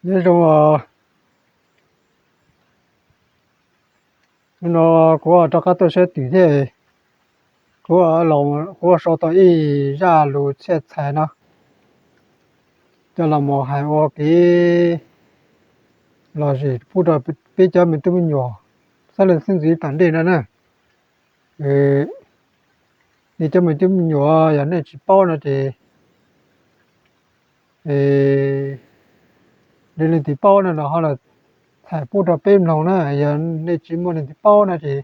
Nyob zoo os, hnub no kuv rov qab tuaj saib twm thiab. Kuv, kuv sau tau ib zaj lus txhiaj txhais no coj los mus hais ua kev lom zem pub rau peb cov me tub me nyuam, txhua leej txhua tus tom ntej no na. Nej cov me tub me nyuam yog nej tsis paub no ces nej leej twg paub no los ho los txhais pub rau peb mloog na. Yog nej tsis muaj leej twg paub no ces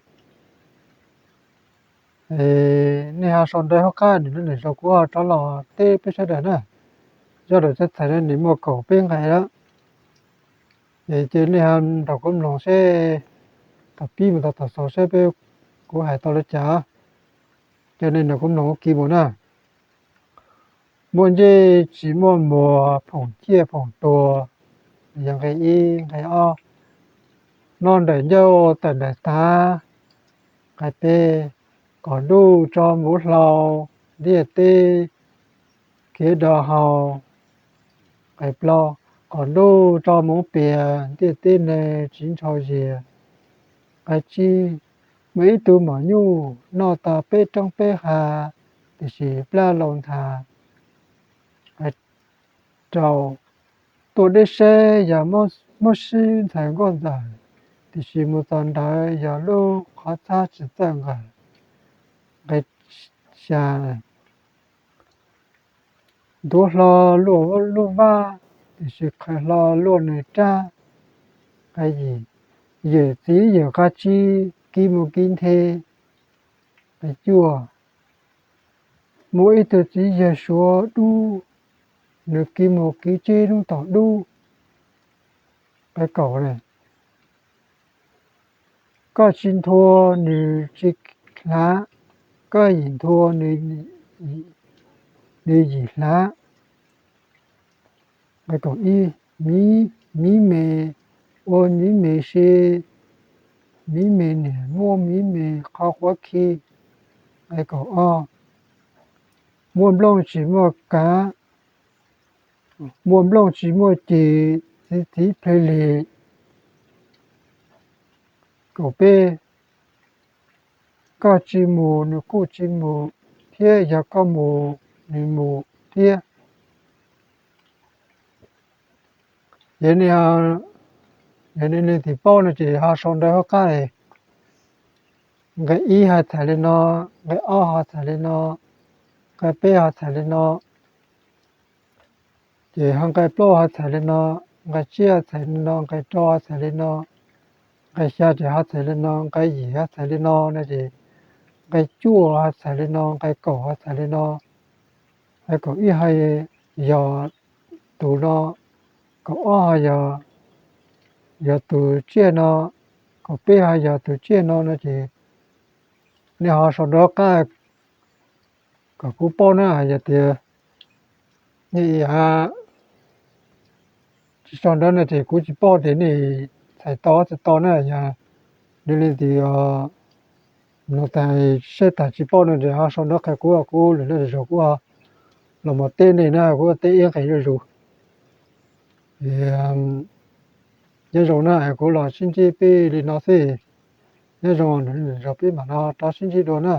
nej ho sau ntawv hauv qab, nws lub zaus kuv ho rov los teb peb sawv daws na. Zaj lus txhiaj txhais no nws muaj kaum peb nqe lawm. Ces cia nej ho nrog kuv mloog seb thaum pib mus txog thaum xaus seb peb, kuv hais tau li cas. Cia nej nrog kuv mloog ua ke mus na. Muaj ntsej tsis muaj muag, phoom ciaj phoom tuag, yog nqe ib. Nqe ob, noj nrawm ncauj tawm nrawm tav. Nqe peb, kom ntuj tso mus hlau, ntiaj teb khiav do haus. Nqe plaub, kom ntuj tso mus pias, ntiaj teb neeg tsis ntshaus zias. Nqe tsib, muaj ib tug maum nyuj noj tau peb roob peb hav, tiam sis plab laus nthav. Nqe rau, tuaj deb seb yog muab sib ntxhais nkauj ntxawm, tiam sis mus txog ntawd yog lub qhov txhab tsis txawj nqaws. Nqe xya, ntuav hlo luaj lub vab, tiam sis qhwv hlo luaj nws rab. Nqe yim, yawm txiv yawm qab tsib, kev mus kev nthe. Nqe cuaj, muaj ib tug txiv yawg suav dub, nws kev mus kev tseb hnub thaum dub. Nqe kaum, koj tsis nthua nws tsis hlav, koj yim nthua nws yim hlav. Nqe kaum ib, miv me ua miv me si, miv me niam muab miv me qhov quav khi. Nqe kaum ob, muaj nplooj tsis muaj kav, muaj nplooj tsis muaj ceg, txiv txiv ple li. Kaum peb, koj tsis mus nws kuj tsis mus, thiab yog koj mus nws mus thiab. Yog nej, yog nej leej twg paub no ces ho sau ntawv hauv qab. Nqe ib ho txhais li no, nqe ob ho txhais li no, nqe peb ho txhais li no, ces ho nqe plaub ho txhais li no, nqe tsib ho txhais li no, nqe rau ho txhais li no, nqe xya ces ho txhais li no, nqe yim ho txhais li no no ces nqe cuaj ho txhais li no, nqe kaum ho txhais li no. Nqe kaum ib ho yog tus no, kaum ob ho yog, yog tus tsiaj no, kaum peb ho yog tus tsiaj no no ces nej ho sau nraub qab kom kuv paub na. Yog tias nej tsis sau nraub no ces kuv tsis paub tias nej txhais tau tsis tau na. Yog nej leej twg mloog tas seb tas tsis paub no ces ho sau nraub qhia kuv, kuv lwm lwm zaus kuv los mus teb nej na, kuv teb ib nqes zuj zus. Nyob zoo na, kuv los sib ntsib peb li no xwb. Nyob zoo, lwm zaus peb mam no rov sib ntsib dua na.